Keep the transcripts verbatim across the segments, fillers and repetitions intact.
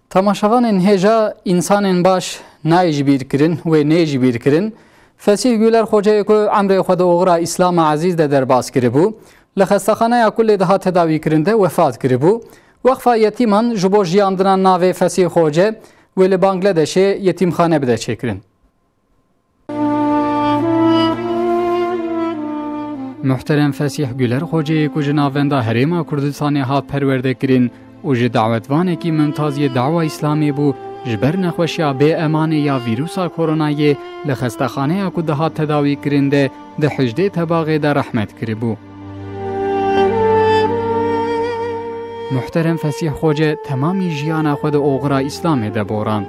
Temaşevanên hêja, însanên baş nayê ji bîr kirin, wê nê ji bîr kirin. Fesîh Güler Xoce yê ku emrê xwe di oxira Îslama Ezîz de derbas kiribû, li xestexaneya ku lê dihat tedawî kirin de wefat kiribû. Weqfa Yetîman ji bo jiyandina navê Fesîh Xoce wê li Bangladeshê yetîmxane bide çêkirin. Muhterem Fesîh Güler Xoceyê ku ji navenda Herêma Kurdistanê hat perwerdekirin û ji dawetvanekî mimtaz yê dawa Îslamê bû, ji ber nexweşiya bê emanê ya vîrusa koronayê li xestexaneya ku dihat tedawî kirin de di hejdê Tebaxê de rehmet kiribû. Muhterem Fesîh Xoce temamî jiyana xwe di oxira Îslamê de borand.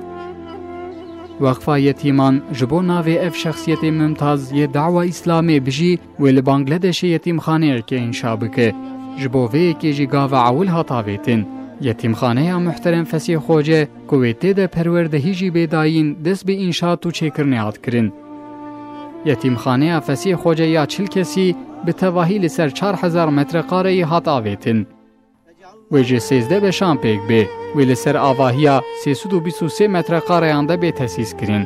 Weqfa Yetîman ji bo navê ev şexsiyetê mimtaz yê dawa Îslamê bijî wê li Bangladeshê yetîmxaneyekê înşa bike. Ji bo vê yekê jî gava ewil hat avêtin. Yetîmxaneya Muhterem Fesîh Xoce ku wê tê de perwerdehî jî bê dayîn dest bi înşaat û çêkirinê hat kirin. Yetîmxaneya Fesîh Xoce ya çil kesî bi tevahî li ser çar hezar metrekareyî hat avêtin. Wê ji sêzdeh beşan pêk bê. Wê li ser avahiya sê sed û bîst û sê metrekareyan de bê tesîs kirin.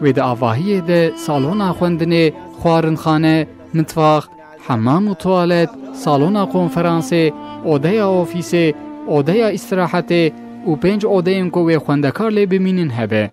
Wê di avahiyê de salona xwendinê, xwarinxane, mitvax, hemam û tuwalet, salona konferansê, odeya ofîsê, odeya îstirahetê û pênc odeyên ku wê xwendekar lê bimînin hebe.